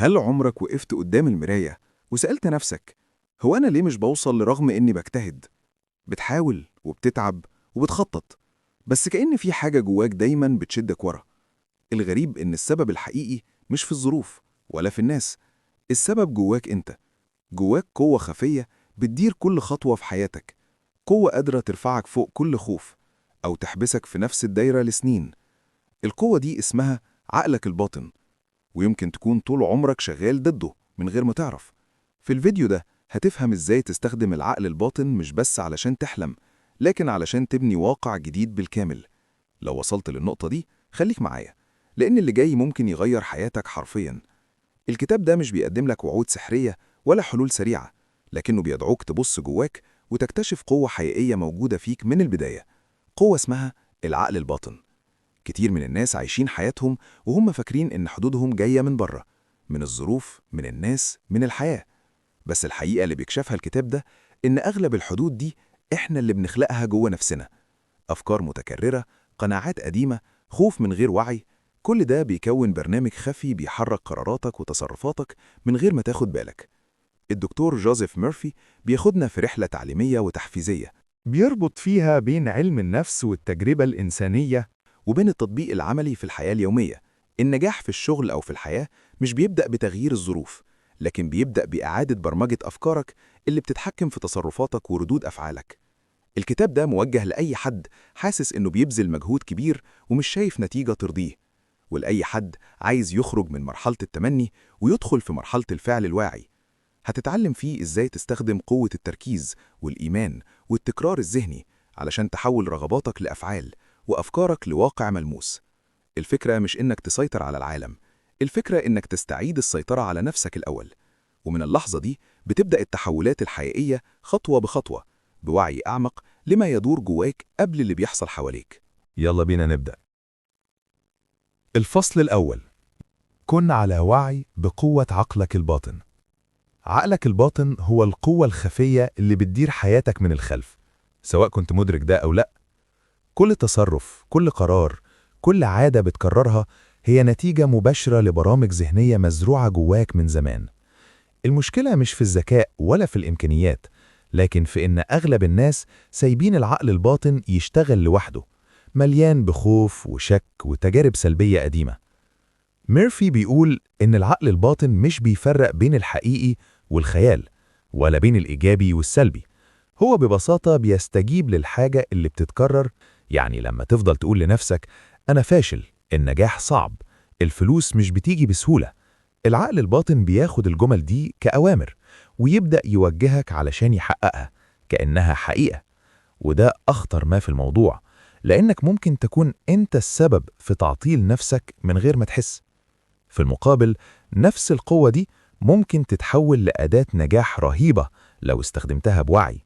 هل عمرك وقفت قدام المراية وسألت نفسك هو أنا ليه مش بوصل رغم إني بجتهد؟ بتحاول وبتتعب وبتخطط، بس كأن في حاجة جواك دايما بتشدك ورا. الغريب إن السبب الحقيقي مش في الظروف ولا في الناس، السبب جواك أنت. جواك قوة خفية بتدير كل خطوة في حياتك، قوة قادرة ترفعك فوق كل خوف أو تحبسك في نفس الدايرة لسنين. القوة دي اسمها عقلك الباطن، ويمكن تكون طول عمرك شغال ضده من غير ما تعرف. في الفيديو ده هتفهم ازاي تستخدم العقل الباطن مش بس علشان تحلم، لكن علشان تبني واقع جديد بالكامل. لو وصلت للنقطة دي خليك معايا، لأن اللي جاي ممكن يغير حياتك حرفياً. الكتاب ده مش بيقدم لك وعود سحرية ولا حلول سريعة، لكنه بيدعوك تبص جواك وتكتشف قوة حقيقية موجودة فيك من البداية، قوة اسمها العقل الباطن. كتير من الناس عايشين حياتهم وهم فاكرين إن حدودهم جاية من بره، من الظروف، من الناس، من الحياة. بس الحقيقة اللي بيكشفها الكتاب ده إن أغلب الحدود دي إحنا اللي بنخلقها جوه نفسنا. أفكار متكررة، قناعات قديمة، خوف من غير وعي، كل ده بيكون برنامج خفي بيحرك قراراتك وتصرفاتك من غير ما تاخد بالك. الدكتور جوزيف ميرفي بياخدنا في رحلة تعليمية وتحفيزية بيربط فيها بين علم النفس والتجربة الإنسانية وبين التطبيق العملي في الحياة اليومية. النجاح في الشغل أو في الحياة مش بيبدأ بتغيير الظروف، لكن بيبدأ بإعادة برمجة أفكارك اللي بتتحكم في تصرفاتك وردود أفعالك. الكتاب ده موجه لأي حد حاسس إنه بيبذل مجهود كبير ومش شايف نتيجة ترضيه، ولأي حد عايز يخرج من مرحلة التمني ويدخل في مرحلة الفعل الواعي. هتتعلم فيه إزاي تستخدم قوة التركيز والإيمان والتكرار الذهني علشان تحول رغباتك لأفعال وأفكارك لواقع ملموس. الفكرة مش إنك تسيطر على العالم، الفكرة إنك تستعيد السيطرة على نفسك الأول. ومن اللحظة دي بتبدأ التحولات الحقيقية خطوة بخطوة، بوعي أعمق لما يدور جواك قبل اللي بيحصل حواليك. يلا بينا نبدأ. الفصل الأول: كن على وعي بقوة عقلك الباطن. عقلك الباطن هو القوة الخفية اللي بتدير حياتك من الخلف، سواء كنت مدرك ده أو لأ. كل تصرف، كل قرار، كل عادة بتكررها هي نتيجة مباشرة لبرامج ذهنية مزروعة جواك من زمان. المشكلة مش في الذكاء ولا في الإمكانيات، لكن في إن أغلب الناس سايبين العقل الباطن يشتغل لوحده، مليان بخوف وشك وتجارب سلبية قديمة. ميرفي بيقول إن العقل الباطن مش بيفرق بين الحقيقي والخيال، ولا بين الإيجابي والسلبي. هو ببساطة بيستجيب للحاجة اللي بتتكرر. يعني لما تفضل تقول لنفسك أنا فاشل، النجاح صعب، الفلوس مش بتيجي بسهولة، العقل الباطن بياخد الجمل دي كأوامر ويبدأ يوجهك علشان يحققها كأنها حقيقة. وده أخطر ما في الموضوع، لأنك ممكن تكون أنت السبب في تعطيل نفسك من غير ما تحس. في المقابل، نفس القوة دي ممكن تتحول لأداة نجاح رهيبة لو استخدمتها بوعي.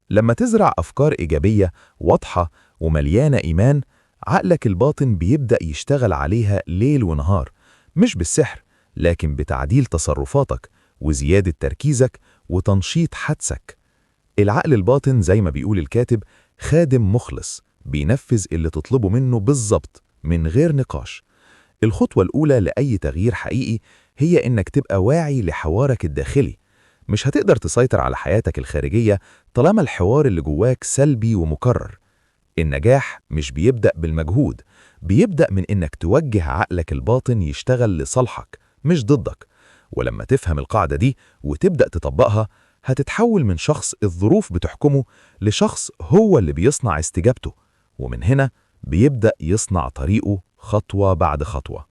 لما تزرع أفكار إيجابية واضحة ومليانة إيمان، عقلك الباطن بيبدأ يشتغل عليها ليل ونهار، مش بالسحر، لكن بتعديل تصرفاتك وزيادة تركيزك وتنشيط حدسك. العقل الباطن زي ما بيقول الكاتب خادم مخلص، بينفذ اللي تطلبه منه بالظبط من غير نقاش. الخطوة الأولى لأي تغيير حقيقي هي إنك تبقى واعي لحوارك الداخلي. مش هتقدر تسيطر على حياتك الخارجية طالما الحوار اللي جواك سلبي ومكرر. النجاح مش بيبدأ بالمجهود، بيبدأ من إنك توجه عقلك الباطن يشتغل لصالحك مش ضدك. ولما تفهم القاعدة دي وتبدأ تطبقها، هتتحول من شخص الظروف بتحكمه لشخص هو اللي بيصنع استجابته، ومن هنا بيبدأ يصنع طريقه خطوة بعد خطوة.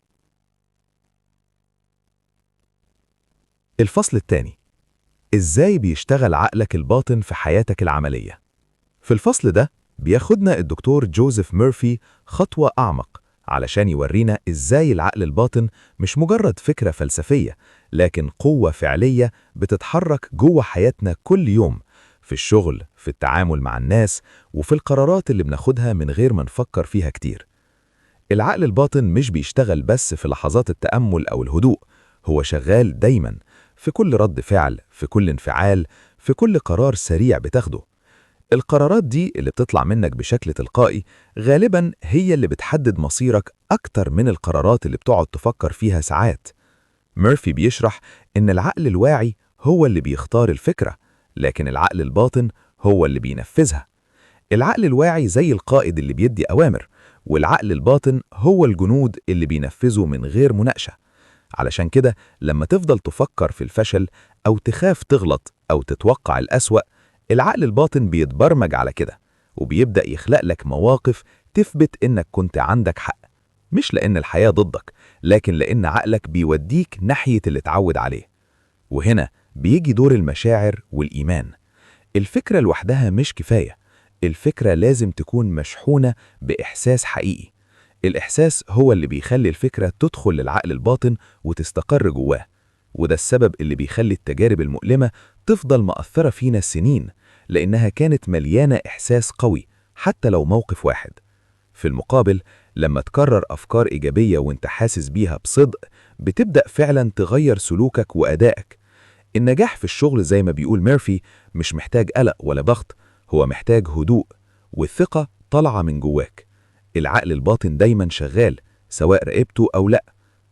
الفصل الثاني: إزاي بيشتغل عقلك الباطن في حياتك العملية. في الفصل ده بياخدنا الدكتور جوزيف ميرفي خطوة أعمق علشان يورينا إزاي العقل الباطن مش مجرد فكرة فلسفية، لكن قوة فعلية بتتحرك جوه حياتنا كل يوم، في الشغل، في التعامل مع الناس، وفي القرارات اللي بناخدها من غير ما نفكر فيها كتير. العقل الباطن مش بيشتغل بس في لحظات التأمل أو الهدوء، هو شغال دايماً، في كل رد فعل، في كل انفعال، في كل قرار سريع بتاخده. القرارات دي اللي بتطلع منك بشكل تلقائي غالباً هي اللي بتحدد مصيرك أكتر من القرارات اللي بتقعد تفكر فيها ساعات. ميرفي بيشرح إن العقل الواعي هو اللي بيختار الفكرة، لكن العقل الباطن هو اللي بينفذها. العقل الواعي زي القائد اللي بيدي أوامر، والعقل الباطن هو الجنود اللي بينفذوا من غير مناقشة. علشان كده لما تفضل تفكر في الفشل أو تخاف تغلط أو تتوقع الأسوأ، العقل الباطن بيتبرمج على كده، وبيبدأ يخلق لك مواقف تثبت إنك كنت عندك حق، مش لأن الحياة ضدك، لكن لأن عقلك بيوديك ناحية اللي اتعود عليه. وهنا بيجي دور المشاعر والإيمان. الفكرة لوحدها مش كفاية، الفكرة لازم تكون مشحونة بإحساس حقيقي. الإحساس هو اللي بيخلي الفكرة تدخل للعقل الباطن وتستقر جواه، وده السبب اللي بيخلي التجارب المؤلمة تفضل مأثرة فينا سنين، لأنها كانت مليانة إحساس قوي حتى لو موقف واحد. في المقابل لما تكرر أفكار إيجابية وانت حاسس بيها بصدق، بتبدأ فعلا تغير سلوكك وأدائك. النجاح في الشغل زي ما بيقول ميرفي مش محتاج قلق ولا ضغط، هو محتاج هدوء والثقة طالعة من جواك. العقل الباطن دايما شغال سواء راقبته أو لأ.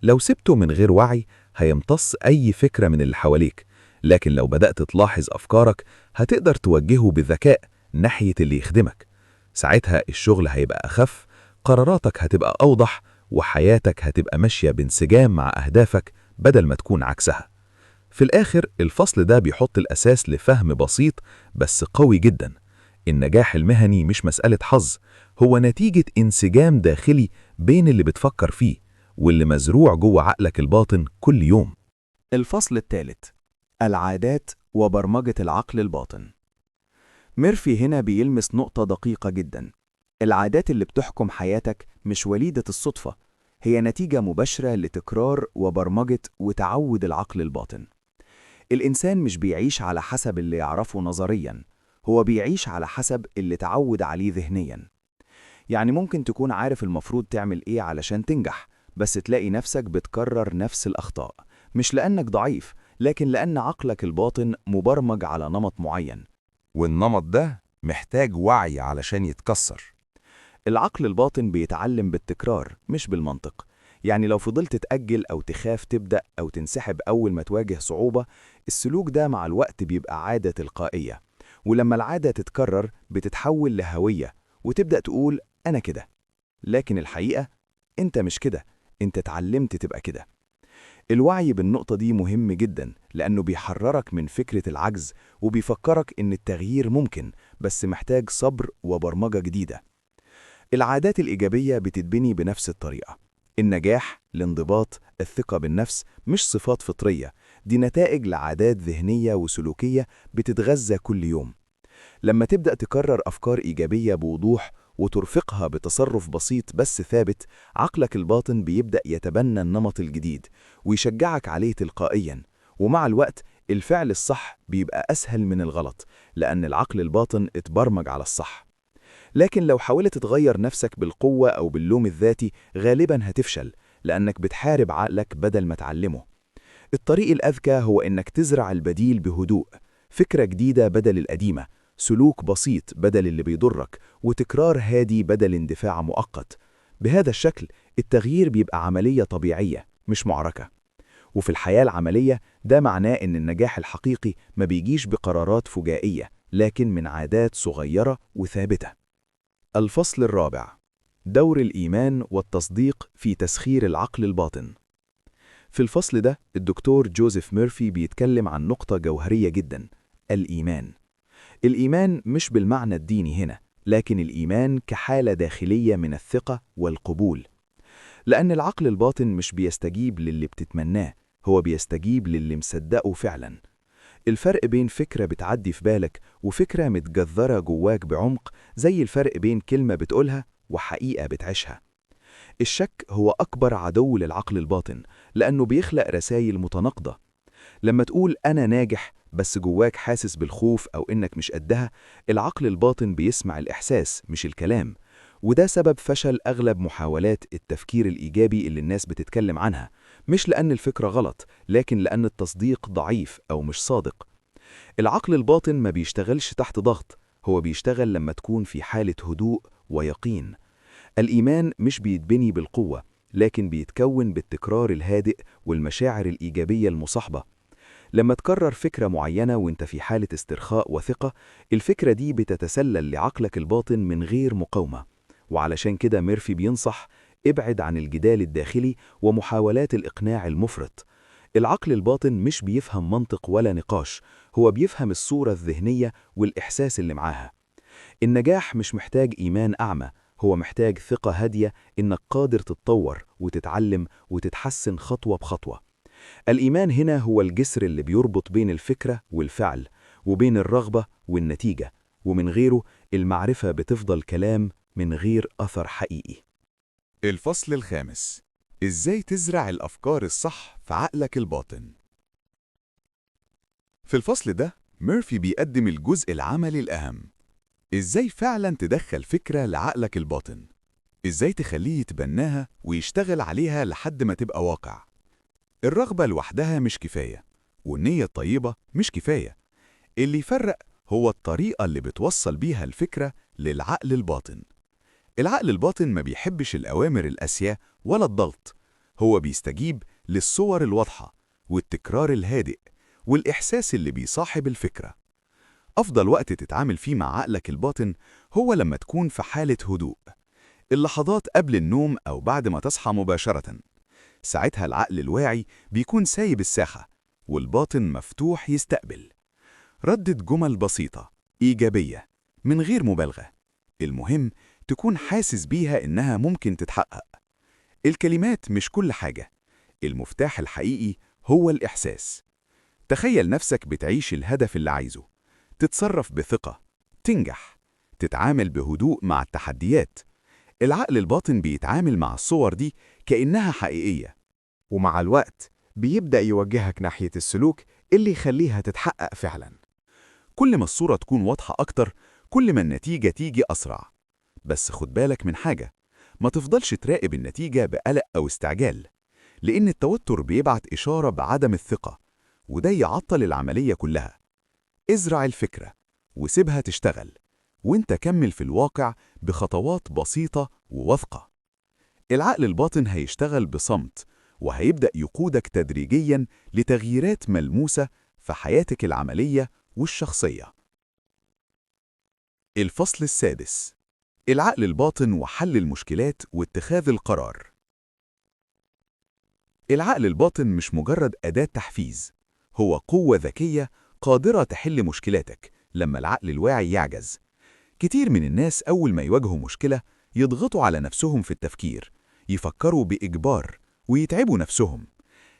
لو سبته من غير وعي هيمتص أي فكرة من اللي حواليك، لكن لو بدأت تلاحظ أفكارك هتقدر توجهه بذكاء ناحية اللي يخدمك. ساعتها الشغل هيبقى أخف، قراراتك هتبقى أوضح، وحياتك هتبقى ماشية بانسجام مع أهدافك بدل ما تكون عكسها. في الآخر الفصل ده بيحط الأساس لفهم بسيط بس قوي جدا. النجاح المهني مش مسألة حظ، هو نتيجة انسجام داخلي بين اللي بتفكر فيه واللي مزروع جوه عقلك الباطن كل يوم. الفصل الثالث: العادات وبرمجة العقل الباطن. ميرفي هنا بيلمس نقطة دقيقة جدا. العادات اللي بتحكم حياتك مش وليدة الصدفة، هي نتيجة مباشرة لتكرار وبرمجة وتعود العقل الباطن. الإنسان مش بيعيش على حسب اللي يعرفه نظرياً، هو بيعيش على حسب اللي تعود عليه ذهنياً. يعني ممكن تكون عارف المفروض تعمل إيه علشان تنجح، بس تلاقي نفسك بتكرر نفس الأخطاء، مش لأنك ضعيف، لكن لأن عقلك الباطن مبرمج على نمط معين. والنمط ده محتاج وعي علشان يتكسر. العقل الباطن بيتعلم بالتكرار مش بالمنطق. يعني لو فضلت تأجل أو تخاف تبدأ أو تنسحب أول ما تواجه صعوبة، السلوك ده مع الوقت بيبقى عادة تلقائية، ولما العادة تتكرر بتتحول لهوية وتبدأ تقول أنا كده. لكن الحقيقة أنت مش كده، أنت اتعلمت تبقى كده. الوعي بالنقطة دي مهم جدا، لأنه بيحررك من فكرة العجز وبيفكرك إن التغيير ممكن، بس محتاج صبر وبرمجة جديدة. العادات الإيجابية بتتبني بنفس الطريقة. النجاح، الانضباط، الثقة بالنفس مش صفات فطرية، دي نتائج لعادات ذهنية وسلوكية بتتغذى كل يوم. لما تبدأ تكرر أفكار إيجابية بوضوح وترفقها بتصرف بسيط بس ثابت، عقلك الباطن بيبدأ يتبنى النمط الجديد ويشجعك عليه تلقائياً. ومع الوقت الفعل الصح بيبقى أسهل من الغلط، لأن العقل الباطن اتبرمج على الصح. لكن لو حاولت تغير نفسك بالقوة أو باللوم الذاتي غالباً هتفشل، لأنك بتحارب عقلك بدل ما تعلمه. الطريق الأذكى هو إنك تزرع البديل بهدوء، فكرة جديدة بدل القديمة، سلوك بسيط بدل اللي بيضرك، وتكرار هادي بدل اندفاع مؤقت. بهذا الشكل التغيير بيبقى عملية طبيعية مش معركة. وفي الحياة العملية ده معناه إن النجاح الحقيقي ما بيجيش بقرارات فجائية، لكن من عادات صغيرة وثابتة. الفصل الرابع: دور الإيمان والتصديق في تسخير العقل الباطن. في الفصل ده الدكتور جوزيف ميرفي بيتكلم عن نقطة جوهرية جدا، الإيمان. الإيمان مش بالمعنى الديني هنا، لكن الإيمان كحالة داخلية من الثقة والقبول. لأن العقل الباطن مش بيستجيب للي بتتمناه، هو بيستجيب للي مصدقه فعلا. الفرق بين فكرة بتعدي في بالك وفكرة متجذرة جواك بعمق، زي الفرق بين كلمة بتقولها وحقيقة بتعيشها. الشك هو أكبر عدو للعقل الباطن، لأنه بيخلق رسائل متناقضة. لما تقول أنا ناجح بس جواك حاسس بالخوف أو إنك مش قدها، العقل الباطن بيسمع الإحساس مش الكلام. وده سبب فشل أغلب محاولات التفكير الإيجابي اللي الناس بتتكلم عنها، مش لأن الفكرة غلط، لكن لأن التصديق ضعيف أو مش صادق. العقل الباطن ما بيشتغلش تحت ضغط، هو بيشتغل لما تكون في حالة هدوء ويقين. الإيمان مش بيتبني بالقوة، لكن بيتكون بالتكرار الهادئ والمشاعر الإيجابية المصاحبة. لما تكرر فكرة معينة وانت في حالة استرخاء وثقة، الفكرة دي بتتسلل لعقلك الباطن من غير مقاومة. وعلشان كده ميرفي بينصح: ابعد عن الجدال الداخلي ومحاولات الإقناع المفرط. العقل الباطن مش بيفهم منطق ولا نقاش، هو بيفهم الصورة الذهنية والإحساس اللي معاها. النجاح مش محتاج إيمان أعمى، هو محتاج ثقة هادية إنك قادر تتطور وتتعلم وتتحسن خطوة بخطوة. الإيمان هنا هو الجسر اللي بيربط بين الفكرة والفعل، وبين الرغبة والنتيجة، ومن غيره المعرفة بتفضل كلام من غير أثر حقيقي. الفصل الخامس: إزاي تزرع الأفكار الصح في عقلك الباطن. في الفصل ده ميرفي بيقدم الجزء العملي الأهم: إزاي فعلا تدخل فكرة لعقلك الباطن، إزاي تخليه يتبناها ويشتغل عليها لحد ما تبقى واقع. الرغبة لوحدها مش كفاية، والنية الطيبة مش كفاية. اللي يفرق هو الطريقة اللي بتوصل بيها الفكرة للعقل الباطن. العقل الباطن ما بيحبش الأوامر القاسية ولا الضغط، هو بيستجيب للصور الواضحة والتكرار الهادئ والإحساس اللي بيصاحب الفكرة. أفضل وقت تتعامل فيه مع عقلك الباطن هو لما تكون في حالة هدوء، اللحظات قبل النوم أو بعد ما تصحى مباشرة. ساعتها العقل الواعي بيكون سايب الساحة والباطن مفتوح يستقبل. ردد جمل بسيطة إيجابية من غير مبالغة، المهم تكون حاسس بيها إنها ممكن تتحقق. الكلمات مش كل حاجة، المفتاح الحقيقي هو الإحساس. تخيل نفسك بتعيش الهدف اللي عايزه، تتصرف بثقة، تنجح، تتعامل بهدوء مع التحديات. العقل الباطن بيتعامل مع الصور دي كأنها حقيقية، ومع الوقت بيبدأ يوجهك ناحية السلوك اللي يخليها تتحقق فعلا. كل ما الصورة تكون واضحة أكتر، كل ما النتيجة تيجي أسرع. بس خد بالك من حاجة، ما تفضلش تراقب النتيجة بقلق أو استعجال، لأن التوتر بيبعت إشارة بعدم الثقة، وده يعطل العملية كلها. ازرع الفكرة وسيبها تشتغل، وانت كمل في الواقع بخطوات بسيطة وواثقة. العقل الباطن هيشتغل بصمت، وهيبدأ يقودك تدريجياً لتغييرات ملموسة في حياتك العملية والشخصية. الفصل السادس: العقل الباطن وحل المشكلات واتخاذ القرار. العقل الباطن مش مجرد أداة تحفيز، هو قوة ذكية قادرة تحل مشكلاتك لما العقل الواعي يعجز. كتير من الناس أول ما يواجهوا مشكلة يضغطوا على نفسهم في التفكير، يفكروا بإجبار ويتعبوا نفسهم.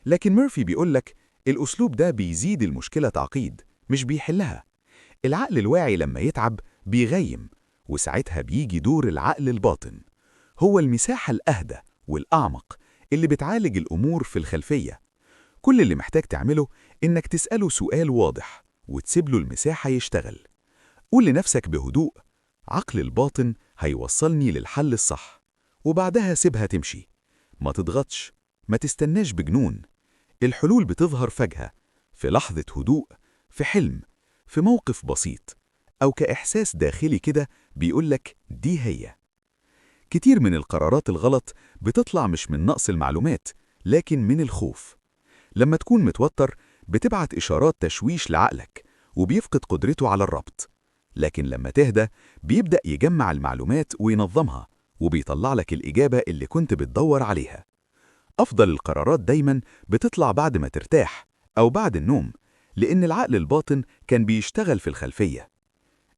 لكن ميرفي بيقولك الأسلوب ده بيزيد المشكلة تعقيد، مش بيحلها. العقل الواعي لما يتعب بيغيم، وساعتها بيجي دور العقل الباطن، هو المساحة الأهدى والأعمق اللي بتعالج الأمور في الخلفية. كل اللي محتاج تعمله إنك تسأله سؤال واضح وتسيب له المساحة يشتغل. قول لنفسك بهدوء: عقل الباطن هيوصلني للحل الصح، وبعدها سيبها تمشي. ما تضغطش، ما تستناش بجنون. الحلول بتظهر فجأة، في لحظة هدوء، في حلم، في موقف بسيط، أو كإحساس داخلي كده بيقولك دي هي. كتير من القرارات الغلط بتطلع مش من نقص المعلومات، لكن من الخوف. لما تكون متوتر بتبعت إشارات تشويش لعقلك وبيفقد قدرته على الربط. لكن لما تهدى بيبدأ يجمع المعلومات وينظمها، وبيطلع لك الإجابة اللي كنت بتدور عليها. أفضل القرارات دايما بتطلع بعد ما ترتاح أو بعد النوم، لأن العقل الباطن كان بيشتغل في الخلفية.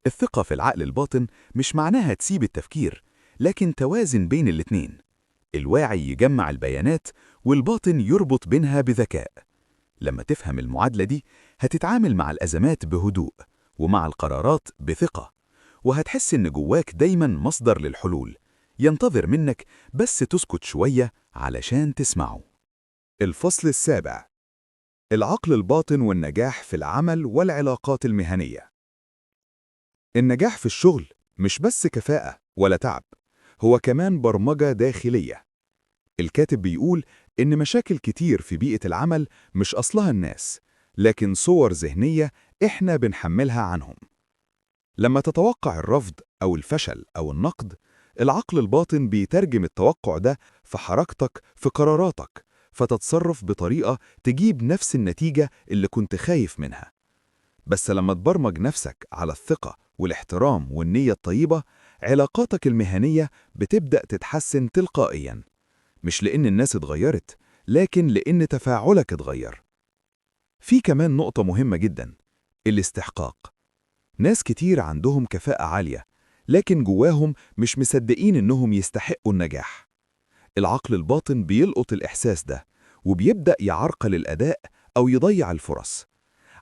الثقة في العقل الباطن مش معناها تسيب التفكير، لكن توازن بين الاتنين. الواعي يجمع البيانات والباطن يربط بينها بذكاء. لما تفهم المعادلة دي هتتعامل مع الأزمات بهدوء ومع القرارات بثقة، وهتحس إن جواك دايما مصدر للحلول ينتظر منك بس تسكت شوية علشان تسمعه. الفصل السابع: العقل الباطن والنجاح في العمل والعلاقات المهنية. النجاح في الشغل مش بس كفاءة ولا تعب، هو كمان برمجة داخلية. الكاتب بيقول إن مشاكل كتير في بيئة العمل مش أصلها الناس، لكن صور ذهنية إحنا بنحملها عنهم. لما تتوقع الرفض أو الفشل أو النقد، العقل الباطن بيترجم التوقع ده في حركتك، في قراراتك، فتتصرف بطريقة تجيب نفس النتيجة اللي كنت خايف منها. بس لما تبرمج نفسك على الثقة والاحترام والنية الطيبة، علاقاتك المهنية بتبدأ تتحسن تلقائياً، مش لأن الناس اتغيرت، لكن لأن تفاعلك اتغير. في كمان نقطة مهمة جداً، الاستحقاق. ناس كتير عندهم كفاءة عالية، لكن جواهم مش مصدقين إنهم يستحقوا النجاح. العقل الباطن بيلقط الإحساس ده، وبيبدأ يعرقل الأداء أو يضيع الفرص.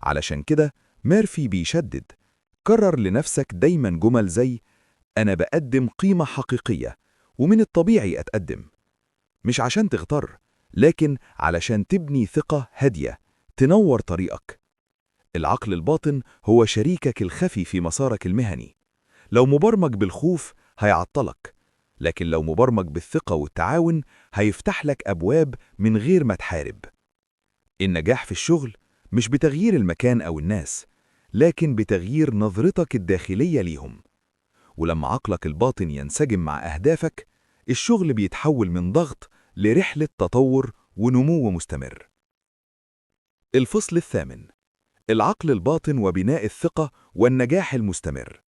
علشان كده ميرفي بيشدد، كرر لنفسك دايماً جمل زي أنا بقدم قيمة حقيقية ومن الطبيعي أتقدم. مش عشان تغتر، لكن علشان تبني ثقة هادية تنور طريقك. العقل الباطن هو شريكك الخفي في مسارك المهني. لو مبرمج بالخوف هيعطلك، لكن لو مبرمج بالثقة والتعاون هيفتح لك أبواب من غير ما تحارب. النجاح في الشغل مش بتغيير المكان أو الناس، لكن بتغيير نظرتك الداخلية ليهم. ولما عقلك الباطن ينسجم مع أهدافك، الشغل بيتحول من ضغط لرحلة تطور ونمو مستمر. الفصل الثامن: العقل الباطن وبناء الثقة والنجاح المستمر.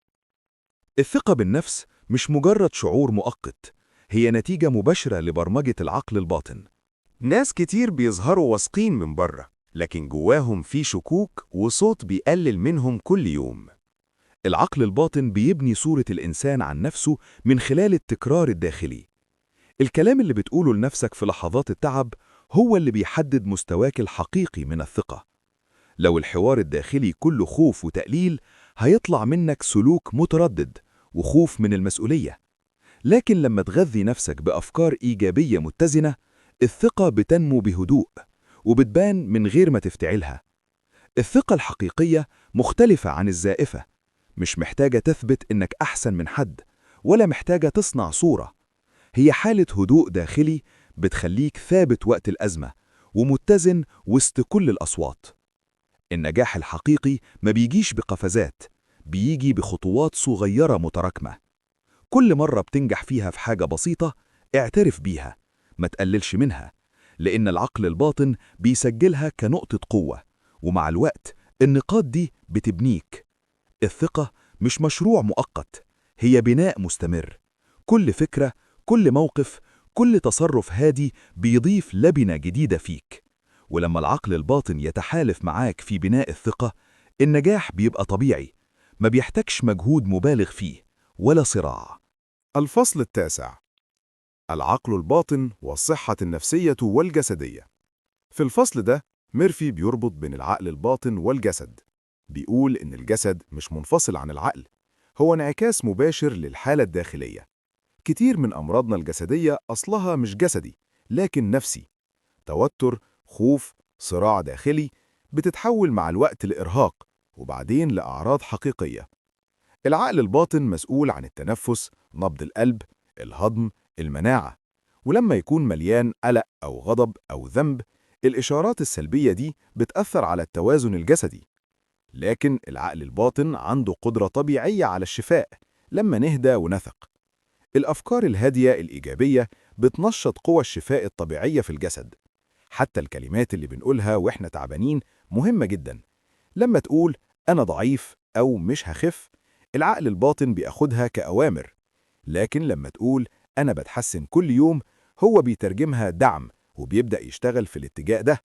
الثقة بالنفس مش مجرد شعور مؤقت، هي نتيجة مباشرة لبرمجة العقل الباطن. ناس كتير بيظهروا واثقين من بره، لكن جواهم في شكوك وصوت بيقلل منهم كل يوم. العقل الباطن بيبني صورة الإنسان عن نفسه من خلال التكرار الداخلي. الكلام اللي بتقوله لنفسك في لحظات التعب هو اللي بيحدد مستواك الحقيقي من الثقة. لو الحوار الداخلي كله خوف وتقليل، هيطلع منك سلوك متردد وخوف من المسؤولية. لكن لما تغذي نفسك بأفكار إيجابية متزنة، الثقة بتنمو بهدوء وبتبان من غير ما تفتعلها. الثقة الحقيقية مختلفة عن الزائفة، مش محتاجة تثبت إنك أحسن من حد، ولا محتاجة تصنع صورة. هي حالة هدوء داخلي بتخليك ثابت وقت الأزمة ومتزن وسط كل الأصوات. النجاح الحقيقي ما بيجيش بقفزات، بيجي بخطوات صغيرة متراكمة. كل مرة بتنجح فيها في حاجة بسيطة اعترف بيها، ما تقللش منها، لأن العقل الباطن بيسجلها كنقطة قوة، ومع الوقت النقاط دي بتبنيك. الثقة مش مشروع مؤقت، هي بناء مستمر. كل فكرة، كل موقف، كل تصرف هادي بيضيف لبنة جديدة فيك. ولما العقل الباطن يتحالف معاك في بناء الثقة، النجاح بيبقى طبيعي، ما بيحتاجش مجهود مبالغ فيه ولا صراع. الفصل التاسع: العقل الباطن والصحة النفسية والجسدية. في الفصل ده ميرفي بيربط بين العقل الباطن والجسد. بيقول إن الجسد مش منفصل عن العقل، هو انعكاس مباشر للحالة الداخلية. كتير من أمراضنا الجسدية أصلها مش جسدي، لكن نفسي. توتر، خوف، صراع داخلي، بتتحول مع الوقت لإرهاق وبعدين لأعراض حقيقية. العقل الباطن مسؤول عن التنفس، نبض القلب، الهضم، المناعة. ولما يكون مليان قلق أو غضب أو ذنب، الإشارات السلبية دي بتأثر على التوازن الجسدي. لكن العقل الباطن عنده قدرة طبيعية على الشفاء لما نهدى ونثق. الأفكار الهادية الإيجابية بتنشط قوى الشفاء الطبيعية في الجسد. حتى الكلمات اللي بنقولها وإحنا تعبانين مهمة جدا. لما تقول أنا ضعيف أو مش هخف، العقل الباطن بياخدها كأوامر. لكن لما تقول أنا بتحسن كل يوم، هو بيترجمها دعم وبيبدأ يشتغل في الاتجاه ده.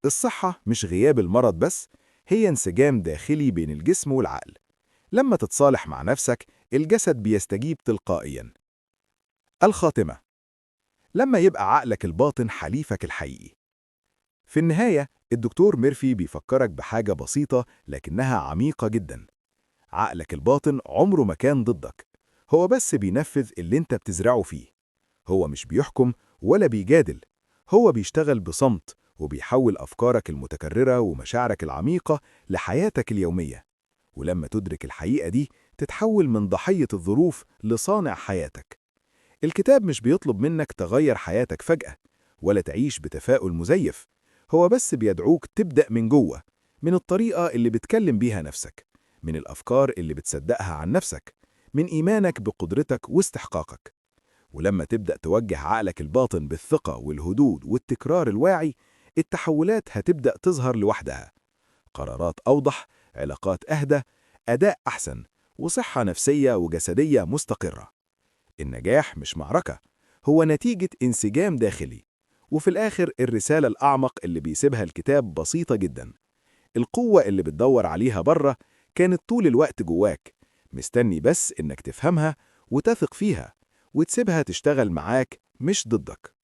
الصحة مش غياب المرض بس، هي انسجام داخلي بين الجسم والعقل. لما تتصالح مع نفسك، الجسد بيستجيب تلقائياً. الخاتمة: لما يبقى عقلك الباطن حليفك الحقيقي. في النهاية الدكتور ميرفي بيفكرك بحاجة بسيطة لكنها عميقة جدا. عقلك الباطن عمره ما كان ضدك، هو بس بينفذ اللي انت بتزرعه فيه. هو مش بيحكم ولا بيجادل، هو بيشتغل بصمت وبيحول أفكارك المتكررة ومشاعرك العميقة لحياتك اليومية. ولما تدرك الحقيقة دي تتحول من ضحية الظروف لصانع حياتك. الكتاب مش بيطلب منك تغير حياتك فجأة ولا تعيش بتفاؤل مزيف، هو بس بيدعوك تبدأ من جوه، من الطريقة اللي بتكلم بيها نفسك، من الأفكار اللي بتصدقها عن نفسك، من إيمانك بقدرتك واستحقاقك. ولما تبدأ توجه عقلك الباطن بالثقة والهدوء والتكرار الواعي، التحولات هتبدأ تظهر لوحدها. قرارات أوضح، علاقات أهدى، أداء أحسن، وصحة نفسية وجسدية مستقرة. النجاح مش معركة، هو نتيجة انسجام داخلي. وفي الآخر الرسالة الأعمق اللي بيسيبها الكتاب بسيطة جدا: القوة اللي بتدور عليها بره كانت طول الوقت جواك، مستني بس إنك تفهمها وتثق فيها وتسيبها تشتغل معاك مش ضدك.